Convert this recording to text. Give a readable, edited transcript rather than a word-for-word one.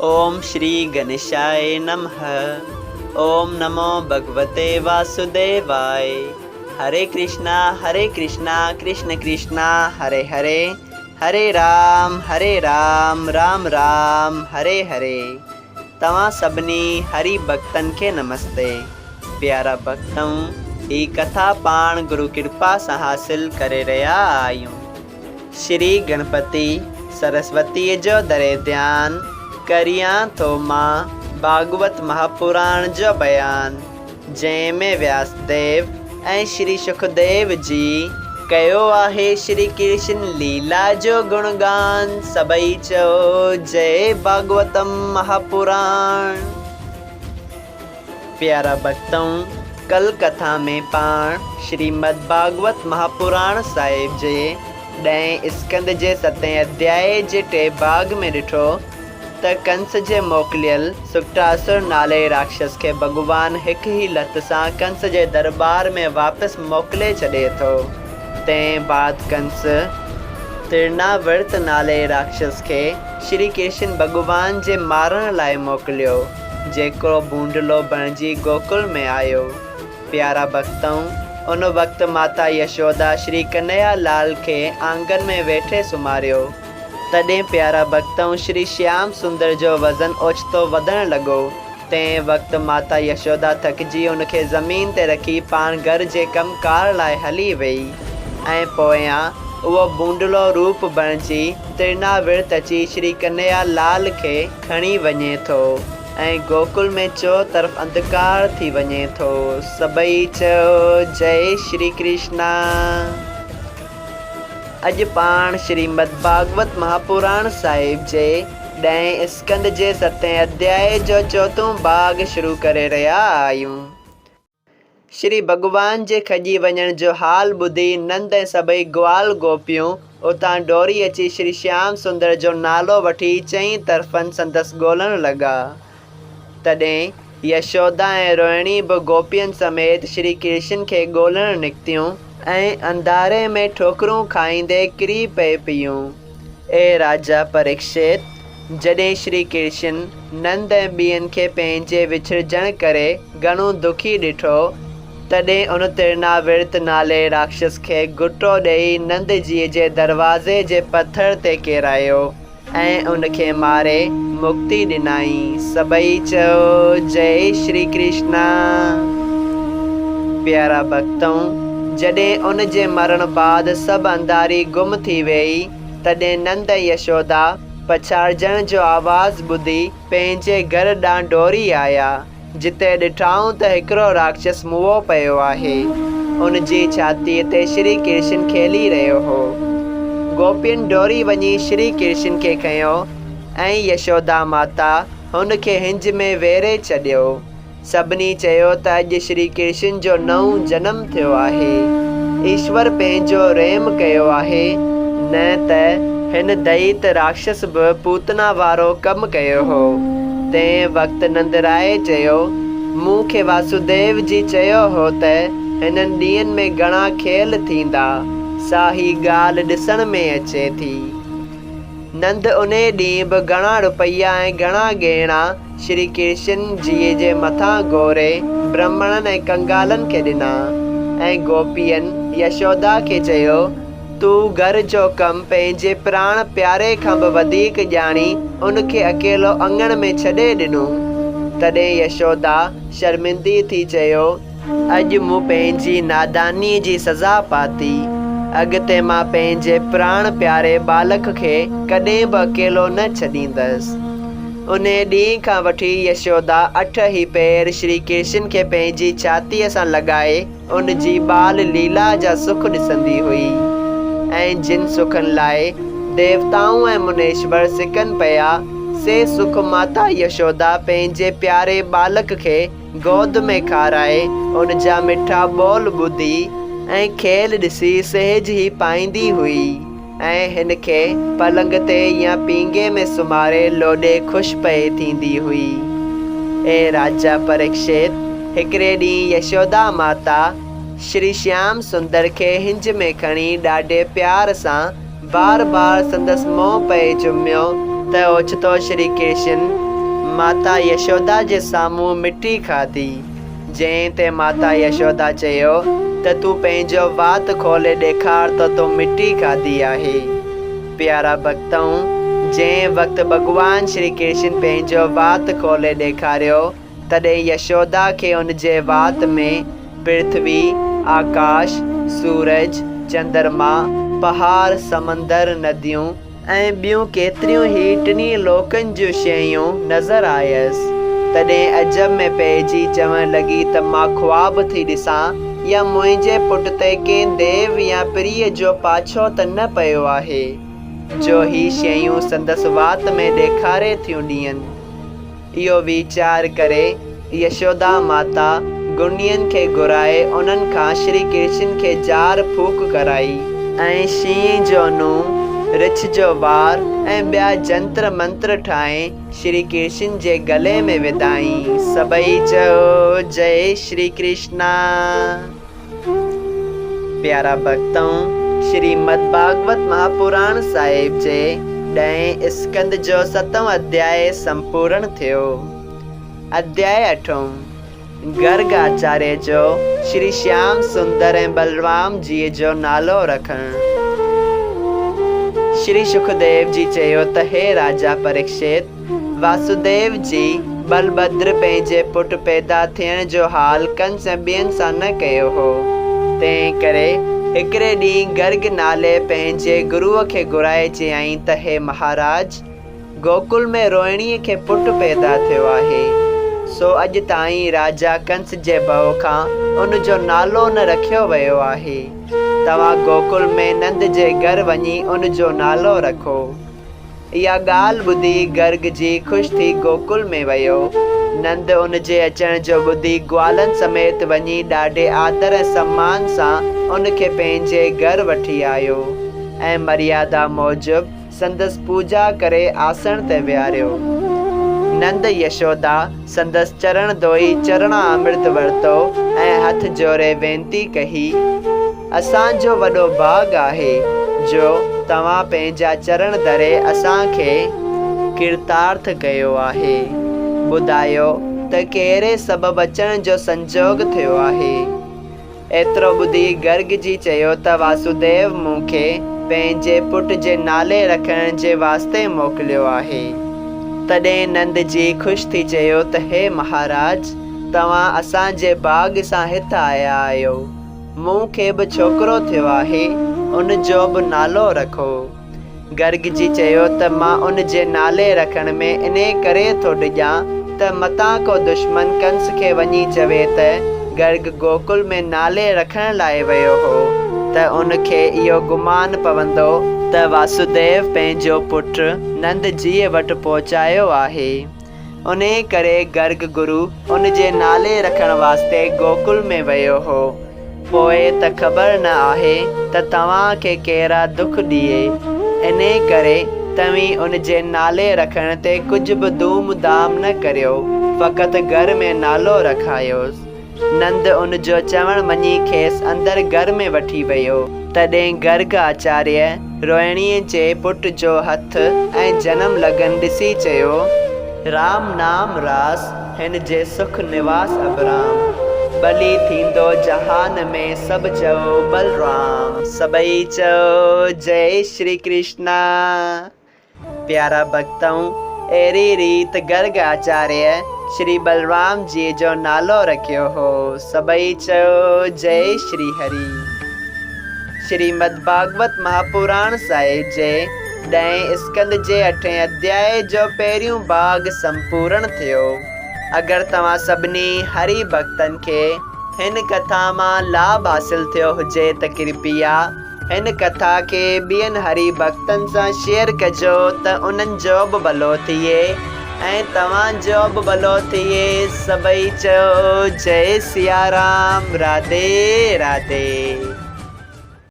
اوم شري گنيشاء نمه اوم نمو ڀڳوتي واسوديواء هري ڪرشنا هري ڪرشنا ڪرشن ڪرشنا هري هري هري رام هري رام رام رام هري هري توهان سڀني هري ڀڳتن کي نمستي پيارا ڀڳتؤ هي ڪٿا پاڻ گرو ڪرپا سان حاصل ڪري رهيا آهيون. شري گڻپتي سرسوتيء جو دري ڌيان، ڪريان ٿو مان ڀاڳوت مهاپراڻ جو بيان، جنهن ۾ وياس ديو ۽ شري شڪديو جي ڪيو آهي شري ڪرشن ليلا جو گڻگان، سڀئي چئو جئي ڀاڳوتم مهاپراڻ. پيارا ڀڳتؤ! ڪل ڪٿا ۾ پاڻ شريمد ڀاڳوت مهاپراڻ صاحب جي ڏهين اسڪنڌ جي ستين اڌيائي جي ٽئين ڀاڳ ۾ ڏٺو ته ڪنس جي موڪليل سڪٽاسر نالي راڪشس کي ڀڳوان هڪ ئي لت سان ڪنس جي درٻار ۾ واپس موڪلي ڇڏي ٿو. تنهن بعد ڪنس ترناورت نالي راڪشس کي شري ڪرشن ڀڳوان جي مارڻ لاء موڪليو. جيڪو ڀونڊلو بڻجي گوڪل ۾ آيو. پيارا ڀڳتؤ! ان وقت ماتا يشودا شري ڪنهيا لال کي آنگن ۾ ويٺي سمهاريو. تڏهن پيارا ڀڳتؤ شري شيام سندر جو وزن اوچتو وڌڻ لڳو. تنهن وقت ماتا يشودا ٿڪجي ان کي زمين تي رکي پاڻ گهر جي ڪم ڪار لاء هلي ويئي ۽ پويان اهو ڀونڊلو روپ بڻجي ترناورت اچي شري ڪنهيا لال کي کڻي وڃي ٿو ۽ گوڪل ۾ چو طرف انڌڪار ٿي وڃي ٿو. سڀئي چئو جئي شري ڪرشنا. اڄ پاڻ شريمد ڀاڳوت مهاپراڻ صاحب جي ڏهين اسڪنڌ جي ستين اڌيائي جو چوٿون ڀاڳ شروع ڪري رهيا آهيون. شري ڀڳوان جي کڄي وڃڻ جو حال ٻڌي نند ۽ سڀئي گوال گوپيون اتان ڊوڙي اچي شري شيام سندر جو نالو وٺي چئين طرفن سندس ڳولڻ لڳا. تڏهن يشودا ۽ روهڻي به گوپين سميت شري ڪرشن کي ڳولڻ نڪتيون ۽ انڌاري ۾ ٺوڪرون کائيندي ڪري پئي پيون. اي راجا پريڪشت! جڏهن شري ڪرشن نند ۽ ٻين کي پنهنجي وڇڙجڻ ڪري گهڻو دکي ڏٺو، تڏهن ان ترناورت نالي راڪشس کي گهٽو ڏيئي نند جيء جي دروازي جي پٿر تي ڪيرايو ۽ ان کي ماري مڪتي ڏنائين. سڀئي چئو جئي شري ڪرشنا. پيارا ڀڳتؤ! جڏهن ان جي مرڻ بعد سڀ انڌاري گم ٿي ويئي، تڏهن نند ۽ يشودا پڇاڙجڻ جو آواز ٻڌي پنهنجي گهر ڏانهن ڊوڙي آيا، جتي ڏٺائون ته هڪڙو راڪشس موئو پيو آهي. ان جي ڇاتيء تي شري ڪرشن کيلي رهيو هو. گوپين ڊوڙي وڃي شري ڪرشن کي کنيو ۽ يشودا ماتا هن کي هنج ۾ ويڙهي ڇڏيو. سڀني چيو ته اڄ شري ڪرشن جو نئون جنم ٿيو آهي. ايشور پنهنجو رحم ڪيو آهي، نه ته هن دئيت راڪشس به پوتنا وارو ڪم ڪيو هو. تنهن وقت نندراء چيو، مون کي واسوديو جي چيو هو ته هنن ڏينهن ۾ گهڻا کيل ٿيندا، سا هي ڳالهه ڏسڻ ۾ اچي ٿي. نند انهي ڏينهن به گهڻا روپيا ۽ گهڻا ڳهڻا شري ڪرشن جيء جي مٿان گهوري برهمڻن ۽ ڪنگالن کي ڏنا ۽ گوپين يشودا کي چيو، تون گهر جو ڪم پنهنجي پراڻ پياري کان به وڌيڪ ڄاڻي ان کي اڪيلو اڱڻ ۾ ڇڏي ڏنو. تڏهن يشودا شرمندي ٿي چيو. اڄ مون پنهنجي نادانيء جي سزا پاتي. اڳتي مان پنهنجي پراڻ پياري ٻالڪ کي ڪڏهن به اڪيلو نه ڇڏيندس. انهيء ڏينهن کان وٺي يشودا اٺ ئي پهر شري ڪرشن کي پنهنجي ڇاتيء سان لڳائي ان جي ٻال ليلا جا سک ڏسندي هئي ۽ جن سکن لاء ديوتائون ۽ منيشور سڪن پيا، سي سک ماتا يشودا پنهنجي پياري ٻالڪ کي گود ۾ کارائي، ان جا مٺا ٻول ٻڌي ۽ کيل ڏسي سهج ئي پائيندي هئي ۽ هن کي پلنگ تي يا پينگهي ۾ سمهاري لوڏي خوش پئي ٿيندي هئي. اي راجا پريڪشت! هڪڙي ڏينهن يشودا ماتا شري شيام سندر کي هنج ۾ کڻي ڏاڍي پيار سان بار بار سندس منهن پئي چميو ته اوچتو شري ڪرشن ماتا يشودا جي سامهون مٽي کاڌي، جنهن تي ماتا يشودا چيو ته تون پنهنجو وات کولي ڏيکار ته تو مٽي کاڌي آهي. پيارا ڀڳتؤ! جنهن وقت ڀڳوان شري ڪرشن پنهنجو وات کولي ڏيکاريو، تڏهن يشودا کي ان جي وات ۾ پرٿوي، آڪاش، سورج، چندرما، پهاڙ، سمندر، نديون، ۽ ٻيون ڪيتريون ئي ٽنهي لوڪن جون شيون نظر آيس، تڏهن عجب ۾ پئجي چوڻ لڳي ته مان خواب ٿي ڏسان يا منهنجي پٽ تي ڪنهن ديو يا پريء جو پاڇو ته نه پيو آهي، جو هي شيون سندس وات ۾ ڏيکاري ٿيون ڏين. اهو ويچار ڪري يشودا ماتا گڻين کي گهرائي انهن کان شري ڪرشن کي جار ڦوڪ ڪرائي. ۽ شينهن جو نون، رڇ جو وار ۽ ٻيا جنتر منتر ٺاهي شري ڪرشن جي گلي ۾ وڌائين. سڀئي چيو جئي شري ڪرشنا. پيارا ڀڳتؤ! شري مد ڀاڳوت مهاپراڻ صاحب جي ڏهين اسڪنڌ جو ستون اڌياء سمپورڻ ٿيو. اڌياء اٺون، گرگ آچاريه جو شري شيام سندر ۽ بلرام جيء جو نالو رکڻ. شري شڪديو جي چيو ته هي راجا پريڪشت! واسوديو جي ٻلڀدر پنهنجي پٽ پيدا ٿيڻ جو حال ڪنس ۽ ٻين سان نه ڪيو هو، تنهن ڪري هڪڙي ڏينهن گرگ نالي پنهنجي گروء کي گهرائي چيائين ته هي مهاراج! گوڪل ۾ روهڻيء کي پٽ پيدا ٿيو آهي، سو اڄ تائين راجا ڪنس جي ڀؤ کان ان جو نالو نه رکيو ويو آهي. توهان گوڪل ۾ نند جي گهر وڃي ان جو نالو رکو. اها ڳالهه ٻڌي گرگ جي خوش ٿي گوڪل ۾ ويو. نند ان جي اچڻ جو ٻڌي گوالن سميت وڃي ڏاڍي آدر ۽ سمان سان ان کي پنهنجي گهر وٺي آيو ۽ مريادا موجب سندس پوڄا ڪري آسڻ تي ويهاريو. نند يشودا سندس چرڻ ڌوئي چرڻا امرت ورتو ۽ هٿ جوڙي وينتي ڪئي. اسان جو وڏو ڀاڳ آهي جو توهان پنهنجا چرڻ ڌري اسان کي ڪرتارٿ ڪيو آهي. ٻڌايو ته ڪهڙي سبب اچڻ جو سنجوڳ ٿيو آهي؟ ايترو ٻڌي گرگ جي چيو ته واسوديو مون کي پنهنجي پٽ جي نالي رکڻ جي واسطي موڪليو آهي. تڏهن نند جي خوش ٿي چيو ته هي مهاراج! توهان اسان جي ڀاڳ سان هت آيا آهيو. مون کي به ڇوڪرو ٿيو آهي، ان جو به نالو رکو. گرگ جي چيو ته مان ان جي نالي رکڻ ۾ انهي ڪري ٿو ڊڄان ته متان ڪو دشمن ڪنس کي وڃي چوي ته گرگ گوڪل ۾ نالي رکڻ لاء ويو هو ته ان کي اهو گمان پوندو ته واسوديو پنهنجو پٽ نند جيء وٽ پهچايو آهي. انهيء ڪري گرگ گرو ان جي نالي رکڻ واسطي گوڪل ۾ ويو هو. پوء ته خبر نه آهي ته توهان کي ڪهڙا دک ڏئي. انهيء ڪري توهين ان جي نالي رکڻ تي ڪجهه به ڌوم ڌام نه ڪريو، فقط گهر ۾ نالو رکايوس. نند ان جو چوڻ مڃي کيس اندر گهر ۾ وٺي ويو. تڏهن گرگ آچاريه روهڻيء جي پٽ جو هٿ ۽ جنم لگن ڏسي چيو. رام نام راس هن جي سک نواس ابرام. ٻلي ٿيندو جهان ۾ سڀ چئو ٻلرام. سڀئي چئو جئي شري ڪرشنا. پيارا ڀڳتؤ! اهڙي ريت گرگ آچاريه شري ٻلرام جيء جو نالو رکيو هو. سڀئي چيو جئي شري هري. شريمد ڀاڳوت مهاپراڻ صاحب جي ڏهين اسڪنڌ جي اٺين اڌياء جو پهريون ڀاڳ سمپورڻ ٿيو. اگر توهان سڀني هري ڀڳتن کي هن ڪٿا مان لاڀ حاصل ٿيو هجي ته ڪرپيا هن ڪٿا کي ٻين هري ڀڳتن سان شيئر ڪجو ته انهن جو به ڀلو ٿئي ۽ توهان جو به ڀلو ٿئي سڀئي چئو جئي سيارام راڌي راڌي.